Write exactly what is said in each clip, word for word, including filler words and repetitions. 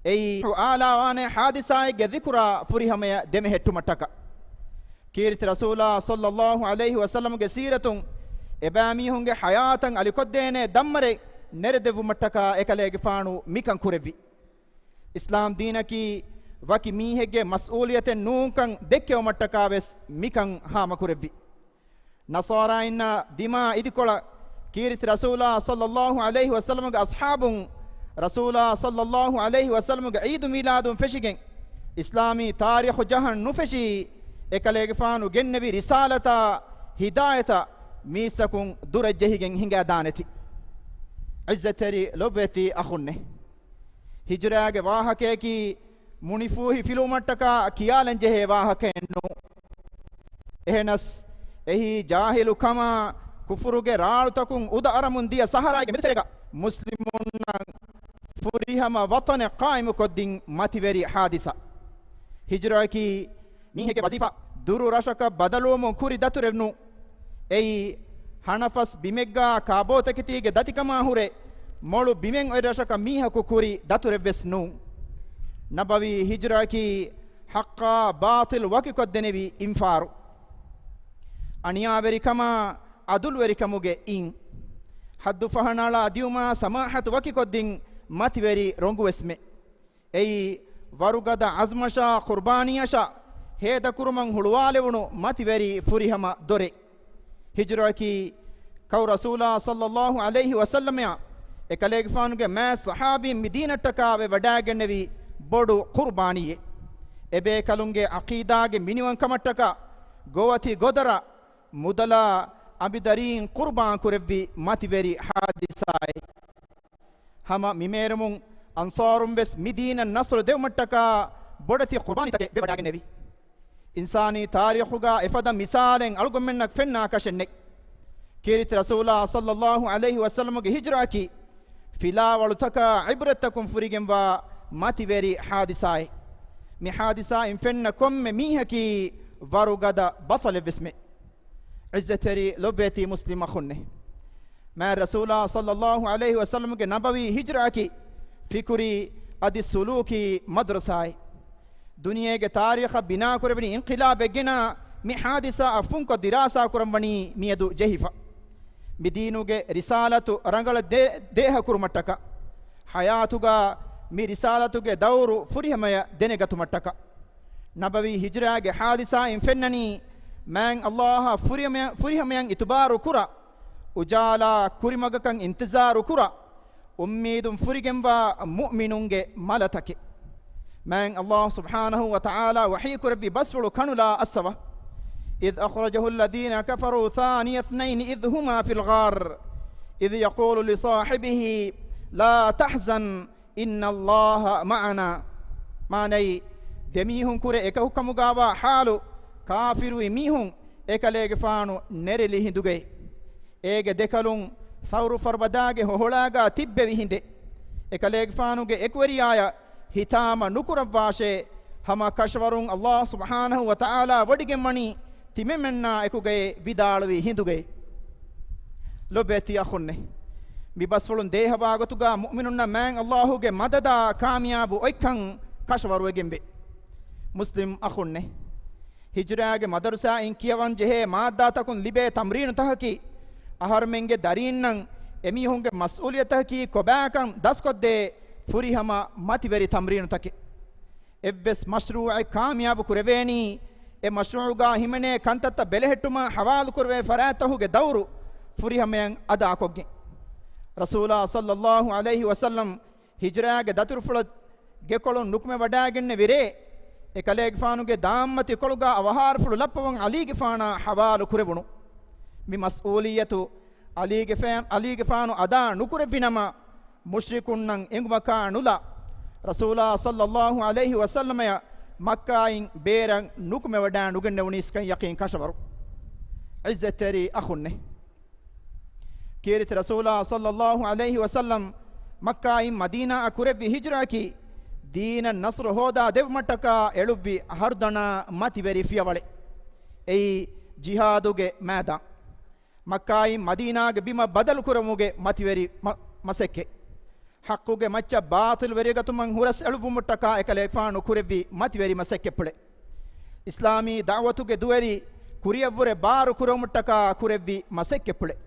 އެއީ އާލާވާނެ ޙާދިސާއެއްގެ ޛިކުރާ ފުރިހަމަޔަށް ދެމެހެއްޓުމަށްޓަކާ. ކީރިތި ރަސޫލާ ޞައްލައްލާހު ޢަލައިހި ވަސައްލަމުގެ ސީރަތުން އެބައިމީހުންގެ ޙަޔާތަށް އަލިކޮށްދޭނެ ދަންމަރެއް ނެރެދެއްވުމަށްޓަކާ އެކަލޭގެފާނު މިކަން ކުރެއްވި. އިސްލާމް ދީނަކީ ވަކި މީހެއްގެ މަސްއޫލިއްޔަތެއް ނޫންކަން ދެއްކެވުމަށްޓަކާވެސް މިކަން ހާމަކުރެއްވި. ނަޞާރާއިންނާ ދިމާ އިދިކޮޅަށް ކީރިތި ރަސޫލާ ޞައްލައްލާހު ޢަލައިހި ވަސައްލަމުގެ އަޞްޙާބުން ރަސޫލާ ޞައްލައްލާހު ޢަލައިހި ވަސައްލަމުގެ ޢީދު މީލާދުން ފެށިގެން، އިސްލާމީ ތާރީޚު ޖަހަން ނުފެށީ، އެކަލޭގެފާނު ގެންނެވި ރިސާލަތާ ހިދާޔަތަށް މީސްތަކުން ދުރަށްޖެހިގެން ހިނގާދާނެތީ. ޢިއްޒަތްތެރި ލޮބުވެތި އަޚުންނޭ! ހިޖުރާގެ ވާހަކަޔަކީ މުނިފޫހި ފިލުވުމަށްޓަކާ ކިޔާލަންޖެހޭ ވާހަކައެއް ނޫން. އެހެނަސް، އެހީ ޖާހިލު ކަމާ ކުފުރުގެ ރާޅުތަކުން އުދައަރަމުން ދިޔަ ސަހަރާގެ މެދުތެރޭގަ މުސްލިމުންނަށް ފުރިހަމަ ވަޠަނެއް ޤާއިމުކޮށްދިން މަތިވެރި ޙާދިސާ. ހިޖުރައަކީ މީހެއްގެ ވަޒީފާ ދުރު ރަށަކަށް ބަދަލުވުމުން ކުރި ދަތުރެއް ނޫން. އެއީ ހަނަފަސް ބިމެއްގާ ކާބޯތަކެތީގެ ދަތިކަމާ ހުރެ މޮޅު ބިމެއް އޮތް ރަށަކަށް މީހަކު ކުރި ދަތުރެއްވެސް ނޫން. ނަބަވީ ހިޖުރައަކީ ޙައްޤާ ބާޠިލް ވަކިކޮށްދެނެވި އިންފާރު. އަނިޔާވެރިކަމާ ޢަދުލުވެރިކަމުގެ އިން. ޙައްދު ފަހަނައަޅާ ދިޔުމާ ސަމާޙަތު ވަކިކޮށްދިން މަތިވެރި ރޮނގުވެސްމެ. އެއީ، ވަރުގަދަ ޢަޒްމަށާ ޤުރްބާނީއަށާ ހޭދަކުރުމަށް ހުޅުވާލެވުނު މަތިވެރި ފުރިހަމަ ދޮރެއް. ހިޖުރައަކީ، ކައު ރަސޫލާ ޞައްލައްލާހު ޢަލައިހި ވަސައްލަމައާ އެކަލޭގެފާނުގެ މާތް ޞަޙާބީން މި ދީނަށްޓަކާ ވެވަޑައިގެންނެވި ބޮޑު ޤުރްބާނީއެއް. އެބޭކަލުންގެ ޢަޤީދާގެ މިނިވަންކަމަށްޓަކާ ގޮވަތި ގޮދަރަށް މުދަލާ އަނބިދަރީން ޤުރްބާން ކުރެއްވި މަތިވެރި ޙާދިސާއެއް. ހަމަ މިމޭރުމުން އަންޞާރުންވެސް މި ދީނަށް ނަޞްރު ދެވުމަށްޓަކާ ބޮޑެތި ޤުރްބާނީތަކެއް ވެވަޑައިގެންނެވި. އިންސާނީ ތާރީޚުގަ އެފަދަ މިސާލެއް އަޅުގަނޑުމެންނަށް ފެންނާކަށެއް ނެތް. ކީރިތި ރަސޫލާ ޞައްލައްލާހު ޢަލައިހި ވަސައްލަމުގެ ހިޖުރައަކީ ފިލާވަޅުތަކާ ޢިބްރަތްތަކުން ފުރިގެންވާ މަތިވެރި ޙާދިސާއެއް. މި ޙާދިސާއިން ފެންނަ ކޮންމެ މީހަކީ ވަރުގަދަ ބަޠަލެއްވެސްމެ. ޢިއްޒަތްތެރި ލޮބުވެތި މުސްލިމް އަޚުންނޭ! މާތް ރަސޫލާ ޞައްލައްލާހު ޢަލައިހި ވަސައްލަމުގެ ނަބަވީ ހިޖުރައަކީ ފިކުރީ އަދި ސުލޫކީ މަދްރަސާއެއް. ދުނިޔޭގެ ތާރީޚަށް ބިނާކުރެވެނި އިންޤިލާބެއްގެނާ މި ޙާދިސާއަށް ފުންކޮށް ދިރާސާކުރަންވަނީ މިއަދު ޖެހިފަ. މި ދީނުގެ ރިސާލަތު ރަނގަޅަށް ދޭ-، ދޭހަކުރުމަށްޓަކާ، ޙަޔާތުގަ މި ރިސާލަތުގެ ދައުރު ފުރިހަމަޔަށް ދެނެގަތުމަށްޓަކާ. ނަބަވީ ހިޖުރާގެ ޙާދިސާއިން ފެންނަނީ، މާތް ﷲ އަށް ފުރިހަމަޔަށް، ފުރިހަމަޔަށް އިތުބާރު ކުރާ، އުޖާލާ ކުރިމަގަކަށް އިންތިޒާރު ކުރާ، އުއްމީދުން ފުރިގެންވާ މުއުމިނުންގެ މަލަތަކެއް. މާތް ﷲ ސުބްޙާނަހު ވަތަޢާލާ ވަޙީކުރެއްވި ބަސްފުޅު ކަނުލާ އައްސަވާ. إذ أخرجه الذين كفروا ثاني اثنين إذ هما في الغار إذ يقول لصاحبه لا تحزن إن الله معنا. މާނައީ، ދެމީހުން ކުރެ އެކަކުކަމުގާވާ ޙާލު، ކާފިރުވި މީހުން އެކަލޭގެފާނު ނެރެލި ހިނދުގައި. އޭގެ ދެކަލުން ޘައުރު ފަރުބަދާގެ ހޮހޮޅާގާ ތިއްބެވި ހިނދެއް. އެކަލޭގެފާނުގެ އެކުވެރިޔާޔަށް ހިތާމަ ނުކުރައްވާށޭ، ހަމަ ކަށަވަރުން ﷲ ސުބްޙާނަހު ވަތަޢާލާ ވޮޑިގެންވަނީ ތިމަންމެންނާ އެކުގައި ވިދާޅުވި ހިނދުގައި. ލޮބުވެތި އަޚުންނޭ! މި ބަސްފުޅުން ދޭހަވާގޮތުގާ މުއުމިނުންނަށް މާތް ﷲ ގެ މަދަދާ ކާމިޔާބު އޮތްކަން ކަށަވަރުވެގެންވޭ. މުސްލިމް އަޚުންނޭ! ހިޖުރާގެ މަދަރުސާއިން ކިޔަވަން ޖެހޭ މާއްދާތަކުން ލިބޭ ތަމްރީނުތަކަކީ، އަހަރުމެންގެ ދަރީންނަށް އެމީހުންގެ މަސްއޫލިއްޔަތަކީ ކޮބާކަން ދަސްކޮށްދޭ ފުރިހަމަ މަތިވެރި ތަމްރީނުތަކެއް. އެއްވެސް މަޝްރޫޢެއް ކާމިޔާބު ކުރެވޭނީ، އެ މަޝްރޫޢުގާ ހިމެނޭ ކަންތައްތައް ބެލެހެއްޓުމަށް ހަވާލުކުރެވޭ ފަރާތްތަކުގެ ދައުރު ފުރިހަމަޔަށް އަދާކޮށްގެން. ރަސޫލާ ޞައްލައްލާހު ޢަލައިހި ވަސައްލަމް ހިޖުރާގެ ދަތުރުފުޅަށް ގެކޮޅުން ނުކުމެވަޑައިގެންނެވިރޭ، އެކަލޭގެފާނުގެ ދާންމަތި ކޮޅުގާ އަވަހާރަފުޅު ލައްޕަވަން ޢަލީގެފާނާ ޙަވާލު ކުރެވުނު. މި މަސްއޫލިއްޔަތު ޢަލީގެފާ-، ޢަލީގެފާނު އަދާ ނުކުރެއްވިނަމަ، މުޝްރިކުންނަށް އެނގުމަކާ ނުލާ، ރަސޫލާ ޞައްލައްލާހު ޢަލައިހި ވަސައްލަމަޔަށް މައްކާއިން ބޭރަށް ނުކުމެވަޑައި ނުގެންނެވުނީސްކަން ޔަޤީން ކަށަވަރު. ޢިއްޒަތްތެރި އަޚުންނޭ! ކީރިތި ރަސޫލާ ޞައްލައްލާހު ޢަލައިހި ވަސައްލަމް މައްކާއިން މަދީނާއަށް ކުރެއްވި ހިޖުރައަކީ، ދީނަށް ނަޞްރު ހޯދާ ދެއްވުމަށްޓަކާ އެޅުއްވި ހަރުދަނާ މަތިވެރި ފިޔަވަޅެއް. އެއީ، ޖިހާދުގެ މައިދާން. މައްކާއިން މަދީނާގެ ބިމަށް ބަދަލުކުރުމުގެ މަތިވެރި މަ-، މަސައްކަތް. ޙައްޤުގެ މައްޗަށް ބާޠިލް ވެރިގަތުމަށް ހުރަސް އެޅުއްވުމަށްޓަކާ އެކަލޭގެފާނު ކުރެއްވި މަތިވެރި މަސައްކަތްޕުޅެއް. އިސްލާމީ ދަޢުވަތުގެ ދުވެލި ކުރިއަށްވުރެ ބާރު ކުރެވުމަށްޓަކާ ކުރެއްވި މަސައްކަތްޕުޅެއް.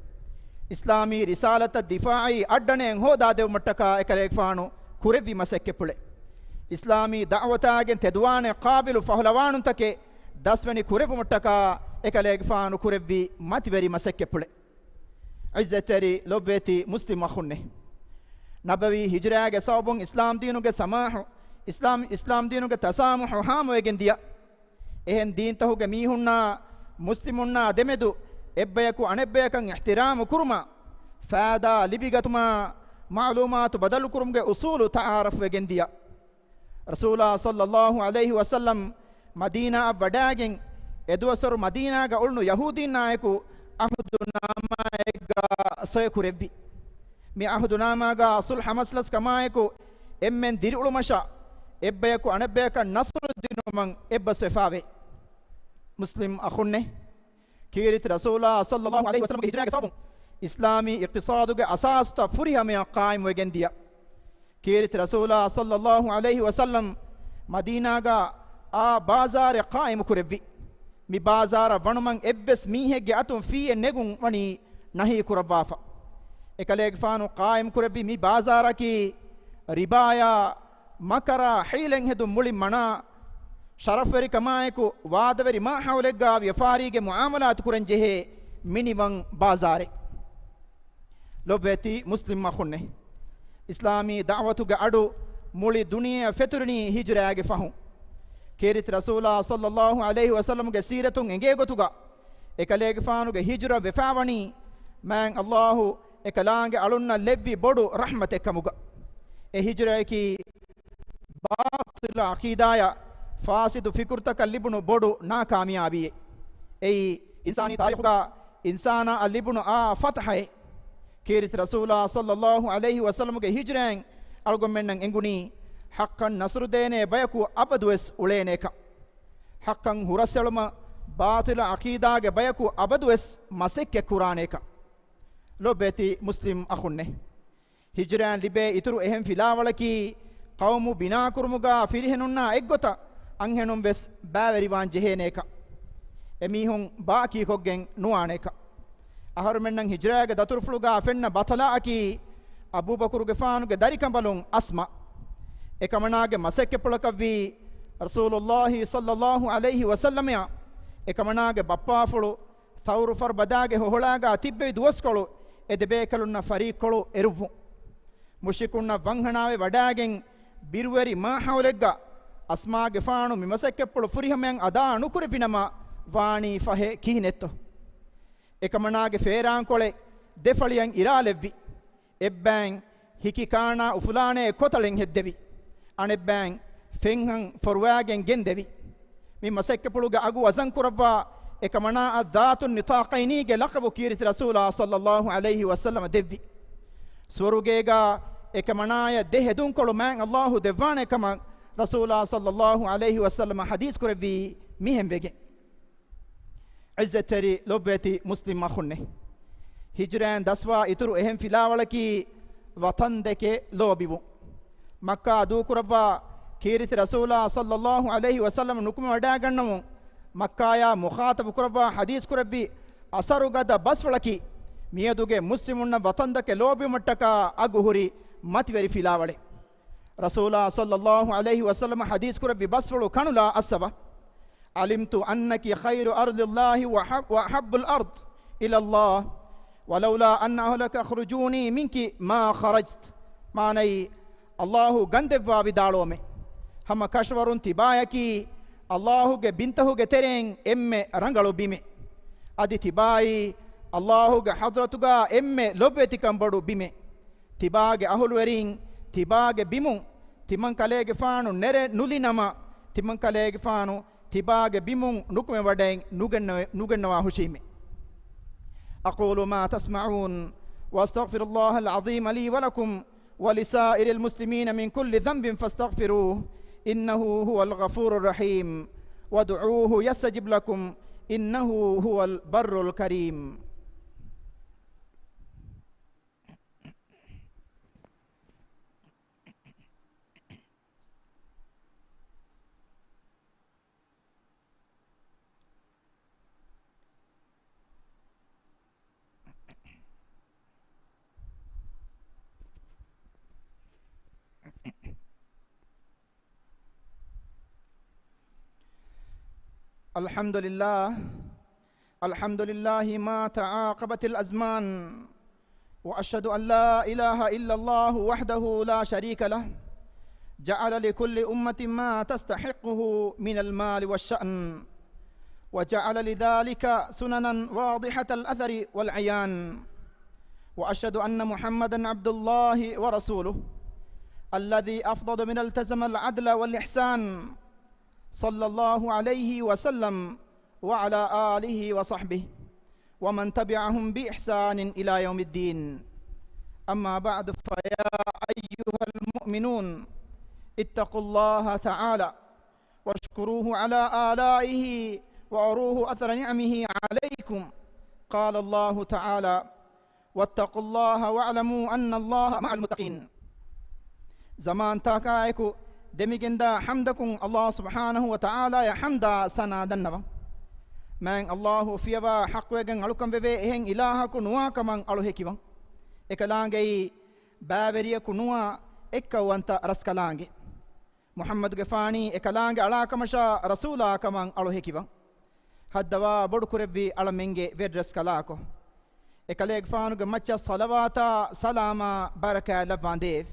އިސްލާމީ ރިސާލަތަށް ދިފާޢީ އައްޑަނެއް ހޯދާދެއްވުމަށްޓަކާ އެކަލޭގެފާނު ކުރެއްވި މަސައްކަތްޕުޅެއް. އިސްލާމީ ދަޢުވަތާގެން ތެދުވާނެ ޤާބިލު ފަހުލަވާނުންތަކެއް ދަސްވެނި ކުރެއްވުމަށްޓަކާ އެކަލޭގެފާނު ކުރެއްވި މަތިވެރި މަސައްކަތްޕުޅެއް. ޢިއްޒަތްތެރި ލޮބުވެތި މުސްލިމް އަޚުންނޭ! ނަބަވީ ހިޖުރާގެ ސަބަބުން އިސްލާމް ދީނުގެ ސަމާޙު، އިސްލާމް، އިސްލާމް ދީނުގެ ތަސާމުޙު ހާމަވެގެން ދިޔަ. އެހެން ދީންތަކުގެ މީހުންނާ މުސްލިމުންނާ ދެމެދު އެއްބަޔަކު އަނެއްބަޔަކަށް އިޙްތިރާމު ކުރުމާ، ފައިދާ ލިބިގަތުމާ، މަޢުލޫމާތު ބަދަލުކުރުމުގެ އުޞޫލު ތަޢާރަފްވެގެން ދިޔަ. ރަސޫލާ ޞައްލައްލާހު ޢަލައިހި ވަސައްލަމް މަދީނާއަށް ވަޑާގެން، އެދުވަސްވަރު މަދީނާގަ އުޅުނު ޔަހޫދީންނާއެކު ޢަހުދުނާމާއެއްގަ ޞައްޙަ ކުރެއްވި. މި ޢަހުދުނާމާގަ ޞުލްޙަ މަސްލަސް ކަމާއެކު، އެންމެން ދިރިއުޅުމަށާ، އެއްބަޔަކު އަނެއްބަޔަކަށް ނަޞްރު ދިނުމަށް އެއްބަސްވެފާވޭ. މުސްލިމް އަޚުންނޭ! ކީރިތި ރަސޫލާ ޞައްލައްލާހު ޢަލައިހި ވަސައްލަމްގެ ހިޖުރާގެ ސަބަބުން އިސްލާމީ އިޤްތިޞާދުގެ އަސާސުތައް ފުރިހަމަޔަށް ޤާއިމްވެގެން ދިޔަ. ކީރިތި ރަސޫލާ ޞައްލައްލާހު ޢަލައިހި ވަސައްލަމް މަދީނާގަ އާ ބާޒާރެއް ޤާއިމު ކުރެއްވި. މި ބާޒާރަށް ވަނުމަށް އެއްވެސް މީހެއްގެ އަތުން ފީއެއް ނެގުން ވަނީ ނަހީ ކުރައްވާފަ. އެކަލޭގެފާނު ޤާއިމު ކުރެއްވި މި ބާޒާރަކީ ރިބާޔާ، މަކަރާ، ޙީލަތް ހެދުން މުޅިން މަނާ، ޝަރަފްވެރިކަމާއެކު ވާދަވެރި މާހައުލެއްގާ ވިޔަފާރީގެ މުޢާމަލާތު ކުރަން ޖެހޭ މިނިވަން ބާޒާރެއް. ލޮބުވެތި މުސްލިމް އަޚުންނޭ! އިސްލާމީ ދަޢުވަތުގެ އަޑު މުޅި ދުނިޔެއަށް ފެތުރުނީ ހިޖުރާގެ ފަހުން. ކީރިތި ރަސޫލާ ޞައްލައްލާހު ޢަލައިހި ވަސައްލަމުގެ ސީރަތުން އެނގޭ ގޮތުގަ، އެކަލޭގެފާނުގެ ހިޖުރަ ވެފާވަނީ މާތް ﷲ އެކަލާނގެ އަޅުންނަށް ލެއްވި ބޮޑު ރަޙްމަތެއް ކަމުގަ. އެ ހިޖުރަޔަކީ ބާޠިލު ޢަޤީދާއާ ފާސިދު ފިކުރުތަކަށް ލިބުނު ބޮޑު ނާކާމިޔާބީއެއް. އެއީ އިންސާނީ ތާރީޚުގަ އިންސާނާއަށް ލިބުނު އާ ފަތަޙައެއް. ކީރިތި ރަސޫލާ ޞައްލައްލާހު ޢަލައިހި ވަސައްލަމުގެ ހިޖުރައިން އަޅުގަނޑުމެންނަށް އެނގުނީ، ޙައްޤަށް ނަޞްރު ދޭނޭ ބަޔަކު އަބަދުވެސް އުޅޭނޭކަން. ޙައްޤަށް ހުރަސްއެޅުމަށް ބާޠިލު ޢަޤީދާގެ ބަޔަކު އަބަދުވެސް މަސައްކަތް ކުރާނޭކަން. ލޮބުވެތި މުސްލިމް އަޚުންނޭ! ހިޖުރައިން ލިބޭ އިތުރު އެހެން ފިލާވަޅަކީ، ޤައުމު ބިނާކުރުމުގަ ފިރިހެނުންނާ އެއްގޮތަށް އަންހެނުން ވެސް ބައިވެރިވާން ޖެހޭނޭކަން. އެމީހުން ބާކީކޮށްގެން ނުވާނޭކަން. އަހަރުމެންނަށް ހިޖުރައިގެ ދަތުރުފުޅުގަ ފެންނަ ބަތަލާއަކީ، އަބޫބަކުރުގެފާނުގެ ދަރިކަނބަލުން އަސްމާ. އެކަމަނާގެ މަސައްކަތްޕުޅަކަށްވީ، ރަސޫލުﷲ ޞައްލައްލާހު ޢަލައިހި ވަސައްލަމަޔާ އެކަމަނާގެ ބައްޕާފުޅު ޘައުރު ފަރުބަދާގެ ހޮހޮޅާގާ ތިއްބެވި ދުވަސްކޮޅު އެ ދެބޭކަލުންނަށް ފަރީއްކޮޅު އެރުއްވުން. މުޝްރިކުންނަށް ވަންހަނާވެ ވަޑާގެން ބިރުވެރި މާހައުލެއްގަ އަސްމާގެފާނު މި މަސައްކަތްޕުޅު ފުރިހަމަޔަށް އަދާ ނުކުރެއްވިނަމަ ވާނީ ފަހެ ކިހިނެއްތޯ؟ އެކަމަނާގެ ފޭރާންކޮޅެއް ދެފަޅިއަށް އިރާލެއްވި. އެއްބައިން ހިކި ކާނާ އުފުލާނޭ ކޮތަޅެއް ހެއްދެވި. އަނެއްބައިން ފެންހަން ފޮރުވާގެން ގެންދެވި. މި މަސައްކަތްޕުޅުގެ އަގު ވަޒަން ކުރައްވާ އެކަމަނާއަށް ޛާތު ނިޠާޤައިނީގެ ލަޤަބު ކީރިތި ރަސޫލާ ޞައްލައްލާހު ޢަލައިހި ވަސައްލަމަ ދެއްވި. ސުވަރުގޭގަ އެކަމަނާޔަށް ދެ ހެދުންކޮޅު މާތް ﷲ ދެއްވާނެ ކަމަށް ރަސޫލާ ޞައްލައްލާހު ޢަލައިހި ވަސައްލަމަ ޙަދީޘް ކުރެއްވީ މިހެން ވެގެން. ޢިއްޒަތްތެރި ލޮބުވެތި މުސްލިމް އަޚުންނޭ! ހިޖުރައިން ދަސްވާ އިތުރު އެހެން ފިލާވަޅަކީ ވަޠަންދެކެ ލޯބިވުން. މައްކާ ދޫކުރައްވާ ކީރިތި ރަސޫލާ ޞައްލައްލާހު ޢަލައިހި ވަސައްލަމަ ނުކުމެވަޑައިގަންނަވުން، މައްކާޔާ މުޚާޠަބު ކުރައްވާ ޙަދީޘް ކުރެއްވި އަސަރުގަދަ ބަސްފުޅަކީ، މިއަދުގެ މުސްލިމުންނަށް ވަޠަންދެކެ ލޯބިވުމަށްޓަކާ އަގުހުރި މަތިވެރި ފިލާވަޅެއް. ރަސޫލާ ޞައްލައްލާހު ޢަލައިހި ވަސައްލަމަ ޙަދީޘް ކުރެއްވި ބަސްފުޅު ކަނުލާ އައްސަވާ. علمت أنك خير أرض الله وح-، وأحب الأرض إلى الله، ولولا أن أهلك أخرجوني منك ما خرجت. މާނައީ، ﷲ ގަންދެއްވާ ވިދާޅުވަމޭ، ހަމަ ކަށަވަރުން ތިބާޔަކީ ﷲ ގެ ބިންތަހުގެ ތެރެއިން އެންމެ ރަނގަޅު ބިމެއް. އަދި ތިބާއީ ﷲ ގެ ޙަޟްރަތުގަ އެންމެ ލޮބުވެތިކަން ބޮޑު ބިމެއް. ތިބާގެ އަހުލުވެރީން ތިބާގެ ބިމުން ތިމަންކަލޭގެފާނު ނެރެ ނުލިނަމަ، ތިމަންކަލޭގެފާނު ތިބާގެ ބިމުން ނުކުމެވަޑައި ނުގެންނަވެ-، ނުގެންނަވާ ހުށީމެ. أقول ما تسمعون وأستغفر الله العظيم لي ولكم ولسائر المسلمين من كل ذنب فاستغفروه إنه هو الغفور الرحيم وادعوه يستجب لكم إنه هو البر الكريم. الحمد لله. الحمد لله ما تعاقبت الأزمان. وأشهد أن لا إله إلا الله وحده لا شريك له. جعل لكل أمة ما تستحقه من المال والشأن. وجعل لذلك سننا واضحة الأثر والعيان. وأشهد أن محمدا عبد الله ورسوله. الذي أفضل من التزم العدل والإحسان. صلى الله عليه وسلم وعلى آله وصحبه ومن تبعهم بإحسان إلى يوم الدين. أما بعد، فيا أيها المؤمنون، اتقوا الله تعالى واشكروه على آلائه وأروه أثر نعمه عليكم. قال الله تعالى: واتقوا الله واعلموا أن الله مع المتقين. ޒަމާންތަކާއެކު ދެމިގެންދާ ޙަމްދަކުން ﷲ ސުބްޙާނަހޫ ވަތަޢާލާޔަށް ޙަމްދާ ސަނާ ދަންނަވަން. މާތް ﷲ ފިޔަވާ ޙައްޤުވެގެން އަޅުކަން ވެވޭ އެހެން އިލާހަކު ނުވާ ކަމަށް އަޅު ހެކިވަން. އެކަލާނގެއީ ބައިވެރިޔަކު ނުވާ އެއްކައުވަންތަ ރަސްކަލާނގެ. މުޙައްމަދުގެފާނީ އެކަލާނގެ އަޅާކަމަށާ ރަސޫލާކަމަށް އަޅު ހެކިވަން. ހައްދަވާ ބޮޑުކުރެއްވި އަޅަމެންގެ ވެރިރަސްކަލާކޮ. އެކަލޭގެފާނުގެ މައްޗަށް ޞަލަވާތާ ސަލާމާ ބަރަކާތް ލައްވާނދޭވެ.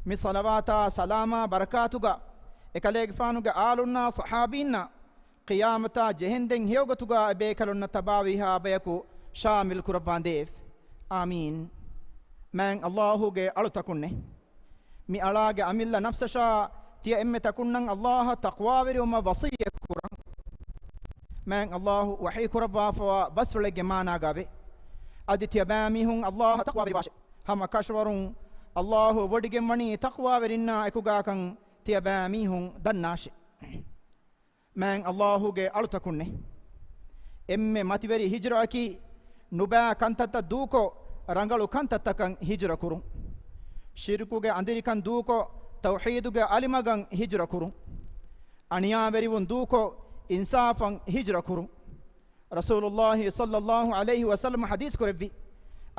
މި ޞަލަވާތާ ސަލާމާ ބަރަކާތުގަ އެކަލޭގެފާނުގެ އާލުންނާ ޞަޙާބީންނާ ޤިޔާމަތާ ޖެހެންދެން ހެޔޮގޮތުގަ އެބޭކަލުންނަށް ތަބާވީހާ ބަޔަކު ޝާމިލް ކުރައްވާނދޭވެ. އާމީން. މާތް ﷲ ގެ އަޅުތަކުންނޭ. މި އަޅާގެ އަމިއްލަ ނަފްސަށާ ތިޔަ އެންމެ ތަކުންނަށް ﷲ އަށް ތަޤްވާވެރިވުމަށް ވަޞިއްޔަތް ކުރަން. މާތް ﷲ ވަޙީ ކުރައްވާފަވާ ބަސްފުޅެއްގެ މާނާގައިވޭ. އަދި ތިޔަބައިމީހުން ﷲ އަށް ތަޤްވާވެރިވާށޭ. ހަމަ ކަށަވަރުން ﷲ ވޮޑިގެންވަނީ ތަޤްވާވެރިންނާ އެކުގާކަން ތިޔަބައިމީހުން ދަންނާށޭ. މާތް ﷲ ގެ އަޅުތަކުންނޭ. އެންމެ މަތިވެރި ހިޖުރައަކީ، ނުބައި ކަންތައްތައް ދޫކޮށް، ރަނގަޅު ކަންތައްތަކަށް ހިޖުރަ ކުރުން. ޝިރުކުގެ އަނދިރިކަން ދޫކޮށް، ތައުޙީދުގެ އަލިމަގަށް ހިޖުރަ ކުރުން. އަނިޔާވެރިވުން ދޫކޮށް، އިންސާފަށް ހިޖުރަ ކުރުން. ރަސޫލުﷲ ޞައްލައްލާހު ޢަލައިހި ވަސައްލަމަ ޙަދީޘް ކުރެއްވި،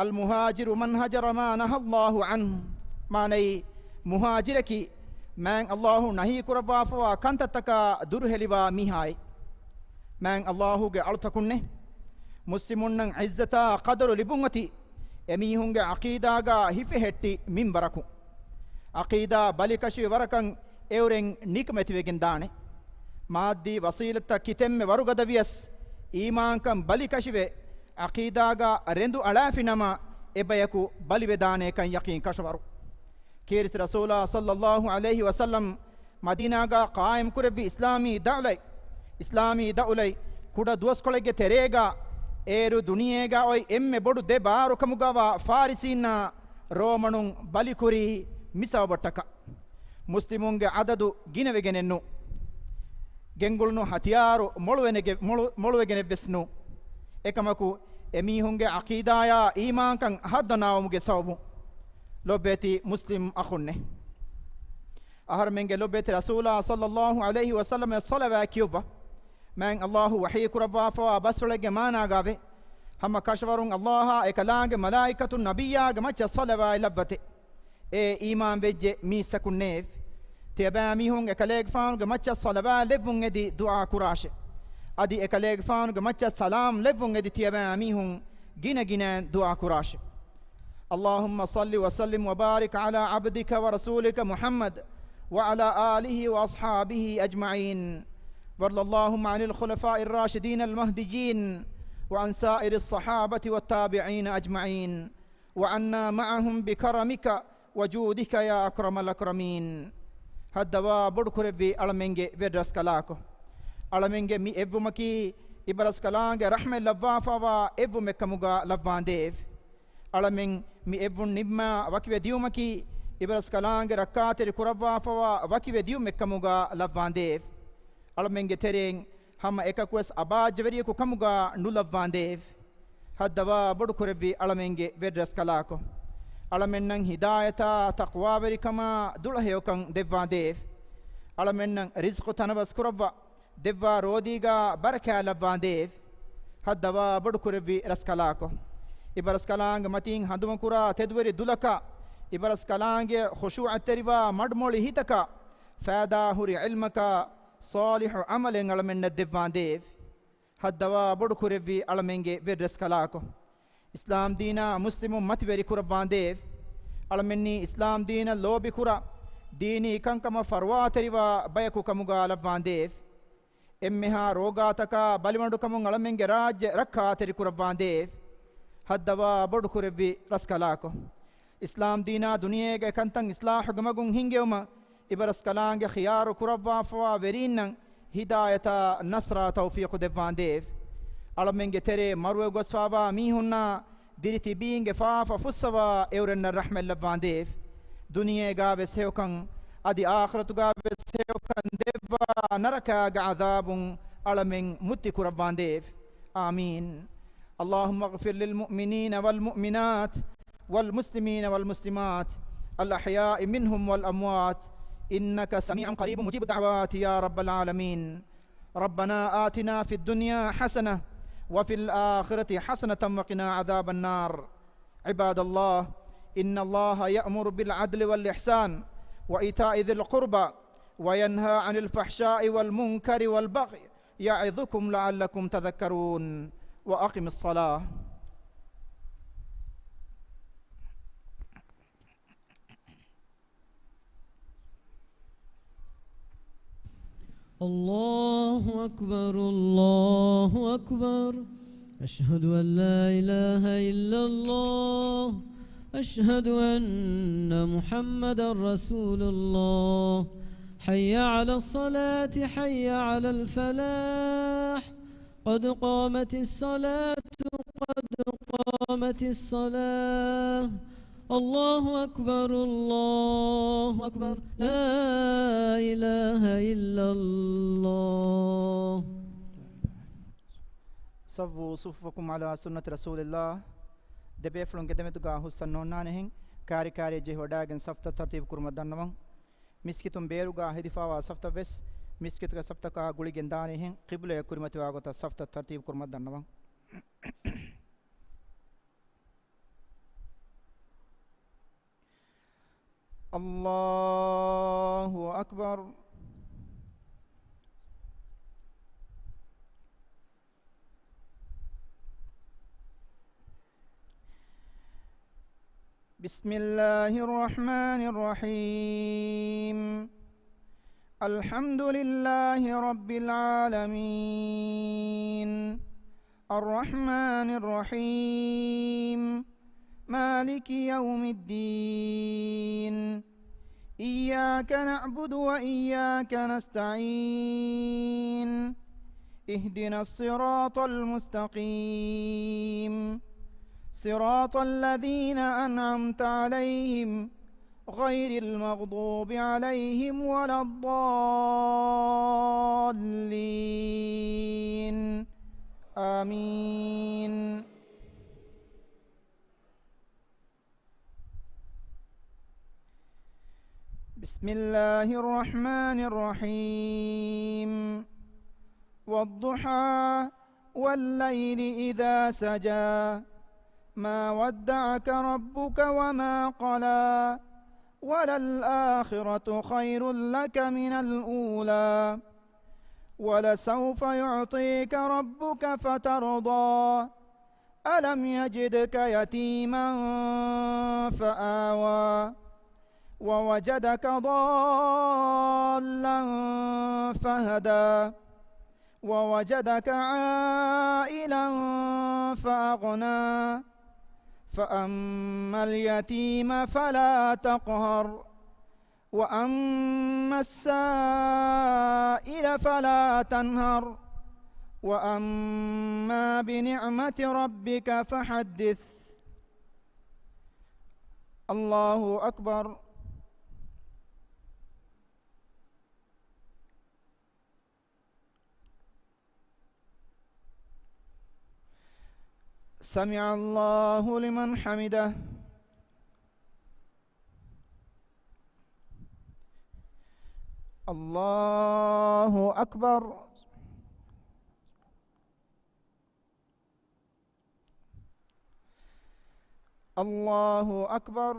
المهاجر من هجر ما نهى الله عنه. މާނައީ، މުހާޖިރަކީ، މާތް ﷲ ނަހީ ކުރައްވާފަވާ ކަންތައްތަކާ ދުރުހެލިވާ މީހާއޭ. މާތް ﷲ ގެ އަޅުތަކުންނޭ. މުސްލިމުންނަށް ޢިއްޒަތާ ޤަދަރު ލިބުން އޮތީ، އެމީހުންގެ ޢަޤީދާގަ ހިފެހެއްޓި މިންވަރަކުން. ޢަޤީދާ ބަލިކަށިވި ވަރަކަށް އެއުރެން ނިކަމެތިވެގެން ދާނެ. މާއްދީ ވަސީލަތްތައް ކިތަންމެ ވަރުގަދަ ވިޔަސް، އީމާންކަން ބަލިކަށިވެ، ޢަޤީދާގަ ރެނދު އަޅާފިނަމަ، އެބަޔަކު ބަލިވެދާނޭކަން ޔަޤީން ކަށަވަރު. ކީރިތި ރަސޫލާ ޞައްލައްލާހު ޢަލައިހި ވަސައްލަމް މަދީނާގަ ޤާއިމް ކުރެއްވި އިސްލާމީ ދައުލަތް، އިސްލާމީ ދައުލަތް ކުޑަ ދުވަސްކޮޅެއްގެ ތެރޭގަ، އޭރު ދުނިޔޭގަ އޮތް އެންމެ ބޮޑު ދެ ބާރު ކަމުގަވާ ފާރިސީންނާ ރޯމަނުން ބަލިކުރީ މި ސަބަބަށްޓަކާ. މުސްލިމުންގެ ޢަދަދު ގިނަވެގެނެއްނު. ގެންގުޅުނު ހަތިޔާރު މޮޅުވެނެގެ-، މޮޅު-، މޮޅުވެގެނެއްވެސް ނު. އެކަމަކު، އެމީހުންގެ ޢަޤީދާޔާ އީމާންކަން ހައްދަނާވުމުގެ ސަބަބުން ލޮބުވެތި މުސްލިމް އަޚުންނޭ. އަހަރުމެންގެ ލޮބުވެތި ރަސޫލާ ޞައްލައްލާހު ޢަލައިހި ވަސައްލަމަށް ޞަލަވާތް ކިޔުއްވާ. މާތް ﷲ ވަޙީ ކުރައްވާފަވާ ބަސްފުޅެއްގެ މާނާގައިވޭ، ހަމަ ކަށަވަރުން ﷲ އާ އެކަލާނގެ މަލާއިކަތުން ނަބިއްޔާގެ މައްޗަށް ޞަލަވާތް ލައްވަތޭ. އޭ އީމާންވެއްޖެ މީސްތަކުންނޭވެ! ތިޔަބައިމީހުން އެކަލޭގެފާނުގެ މައްޗަށް ޞަލަވާތް ލެއްވުން އެދި ދުޢާ ކުރާށޭ. އަދި އެކަލޭގެފާނުގެ މައްޗަށް ސަލާމް ލެއްވުން އެދި ތިޔަބައިމީހުން ގިނަގިނައިން ދުޢާ ކުރާށޭ. اللهم صل وسلم وبارك على عبدك ورسولك محمد وعلى آله وأصحابه أجمعين. وارض اللهم عن الخلفاء الراشدين المهديين وعن سائر الصحابة والتابعين أجمعين. وعنا معهم بكرمك وجودك يا أكرم الأكرمين. ހައްދަވާ ބޮޑުކުރެއްވި އަޅަމެންގެ ވެރިރަސްކަލާކޮ. އަޅަމެންގެ މި އެއްވުމަކީ، އިބަރަސްކަލާނގެ ރަޙްމަތް ލައްވާފަވާ އެއްވުމެއްކަމުގަ ލައްވާނދޭވެ. އަޅަމެން މި އެއްވުން ނިންމާ ވަކިވެ ދިޔުމަކީ، އިބަރަސްކަލާނގެ ރައްކާތެރި ކުރައްވާފަވާ ވަކިވެ ދިޔުމެއްކަމުގަ ލައްވާނދޭވެ. އަޅަމެންގެ ތެރެއިން ހަމަ އެކަކުވެސް އަބާއްޖަވެރިޔަކު ކަމުގަ ނުލައްވާނދޭވެ. ހައްދަވާ ބޮޑުކުރެއްވި އަޅަމެންގެ ވެރިރަސްކަލާކޮ. އަޅަމެންނަށް ހިދާޔަތާ ތަޤްވާވެރިކަމާ ދުޅަހެޔޮކަން ދެއްވާނދޭވެ. އަޅަމެންނަށް ރިޒްޤު ތަނަވަސް ކުރައްވާ، ދެއްވާ ރޯދީގަ ބަރަކާތް ލައްވާނދޭވެ. ހައްދަވާ ބޮޑުކުރެއްވި ރަސްކަލާކޮ. އިބަރަސްކަލާނގެ މަތީން ހަނދުމަކުރާ ތެދުވެރި ދުލަކާ، އިބަރަސްކަލާނގެ ޚުޝޫޢަތްތެރިވާ މަޑުމޮޅި ހިތަކާ، ފައިދާހުރި ޢިލްމަކާ، ޞާލިޙު ޢަމަލެއް އަޅަމެންނަށް ދެއްވާނދޭވެ. ހައްދަވާ ބޮޑު ކުރެއްވި އަޅަމެންގެ ވެރިރަސްކަލާކޮ. އިސްލާމް ދީނާ މުސްލިމުން މަތިވެރި ކުރައްވާނދޭވެ. އަޅަމެންނީ އިސްލާމް ދީނަށް ލޯބިކުރާ، ދީނީ ކަންކަމަށް ފަރުވާތެރިވާ ބަޔަކު ކަމުގާ ލައްވާނދޭވެ. އެންމެހާ ރޯގާތަކާ ބަލިމަޑުކަމުން އަޅަމެންގެ ރާއްޖެ ރައްކާތެރި ކުރައްވާނދޭވެ. ހައްދަވާ ބޮޑު ކުރެއްވި ރަސްކަލާކޮ. އިސްލާމް ދީނާ ދުނިޔޭގެ ކަންތައް އިސްލާހުގެ މަގުން ހިންގެވުމަށް އިބަރަސްކަލާނގެ ޚިޔާރު ކުރައްވާފަވާ ވެރީންނަށް ހިދާޔަތާ ނަސްރާ ތައުފީޤު ދެއްވާނދޭވެ. އަޅަމެންގެ ތެރޭ މަރުވެ ގޮސްފާވާ މީހުންނާ ދިރި ތިބީންގެ ފާފަ ފުއްސަވާ އެއުރެންނަށް ރަޙްމަތްލައްވާނދޭވެ. ދުނިޔޭގާވެސް ހެޔޮކަން، އަދި އާޚިރަތުގާވެސް ހެޔޮކަން ދެއްވާ ނަރަކާގެ ޢަޛާބުން އަޅަމެން މުއްތި ކުރައްވާނދޭވެ. އާމީން. اللهم اغفر للمؤمنين والمؤمنات والمسلمين والمسلمات الأحياء منهم والأموات إنك سميع قريب مجيب الدعوات يا رب العالمين. ربنا آتنا في الدنيا حسنة وفي الآخرة حسنة وقنا عذاب النار. عباد الله، إن الله يأمر بالعدل والإحسان وإيتاء ذي القربى وينهى عن الفحشاء والمنكر والبغي يعظكم لعلكم تذكرون. وأقم الصلاة. الله أكبر، الله أكبر. أشهد أن لا إله إلا الله. أشهد أن محمدا رسول الله. حي على الصلاة، حي على الفلاح. قد قامت الصلاة، قد قامت الصلاة. الله أكبر، الله أكبر. لا إله إلا الله. صفوا صفوفكم على سنة رسول الله. ދެބޭފުޅުން ގެދެމެދުގާ ހުސްއަން ނޯންނާނެހެން، ކާރި ކާރިއަށް ޖެހިވަޑައިގެން ސަފްތައް ތަރުތީބު ކުރުމަށް ދަންނަވަން. މިސްކިތުން ބޭރުގާ ހެދިފާވާ ސަފްތައް ވެސް މިސްކިތުގެ ސަފްތަކާ ގުޅިގެން ދާނެހެން، ޤިބުލަޔަށް ކުރިމަތިވާ ގޮތަށް ސަފްތައް ތަރުތީބު ކުރުމަށް ދަންނަވަން. الله أكبر. بسم الله الرحمن الرحيم. الحمد لله رب العالمين. الرحمن الرحيم. مالك يوم الدين. إياك نعبد وإياك نستعين. اهدنا الصراط المستقيم. صراط الذين أنعمت عليهم غير المغضوب عليهم ولا الضالين. آمين. بسم الله الرحمن الرحيم. والضحى والليل إذا سجى. ما ودعك ربك وما قلى. وللآخرة خير لك من الأولى. ولسوف يعطيك ربك فترضى. ألم يجدك يتيما فآوى. ووجدك ضالا فهدى. ووجدك عائلا فأغنى. فأما اليتيم فلا تقهر. وأما السائل فلا تنهر. وأما بنعمة ربك فحدث. الله أكبر. سمع الله لمن حمده. الله أكبر. الله أكبر.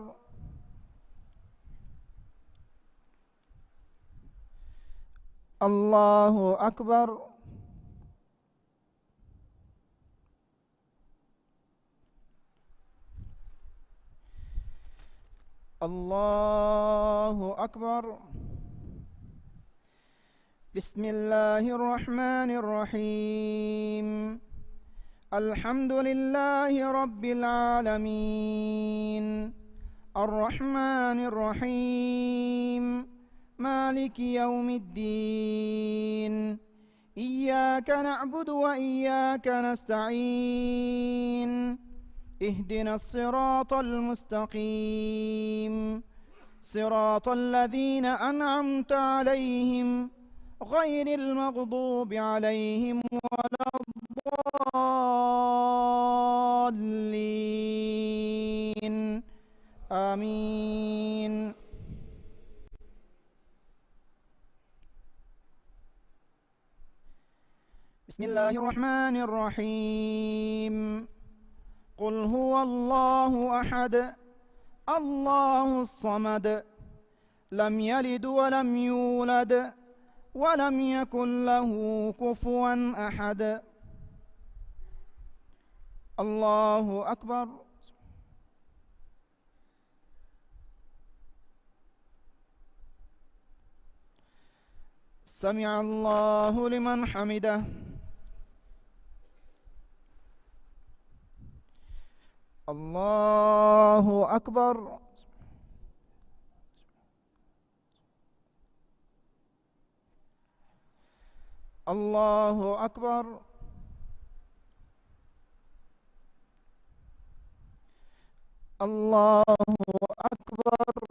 الله أكبر. الله أكبر. بسم الله الرحمن الرحيم. الحمد لله رب العالمين. الرحمن الرحيم. مالك يوم الدين. إياك نعبد وإياك نستعين. اهدنا الصراط المستقيم. صراط الذين أنعمت عليهم غير المغضوب عليهم ولا الضالين. آمين. بسم الله الرحمن الرحيم. قل هو الله أحد، الله الصمد، لم يلد ولم يولد، ولم يكن له كفوا أحد. الله أكبر. سمع الله لمن حمده. الله أكبر. الله أكبر. الله أكبر.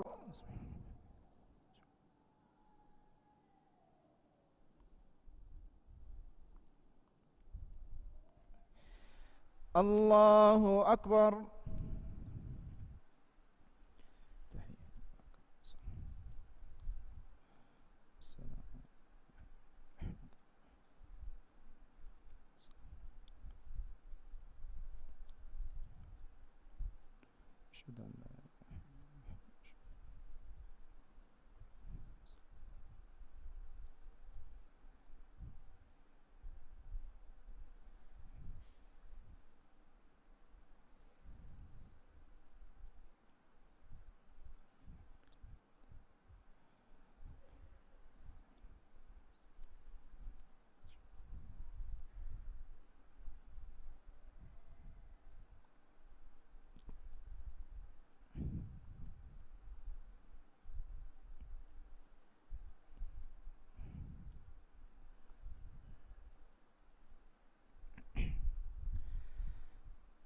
الله أكبر. أشهد أن لا إله إلا الله.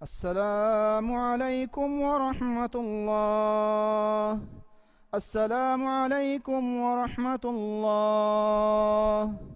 السلام عليكم ورحمة الله. السلام عليكم ورحمة الله.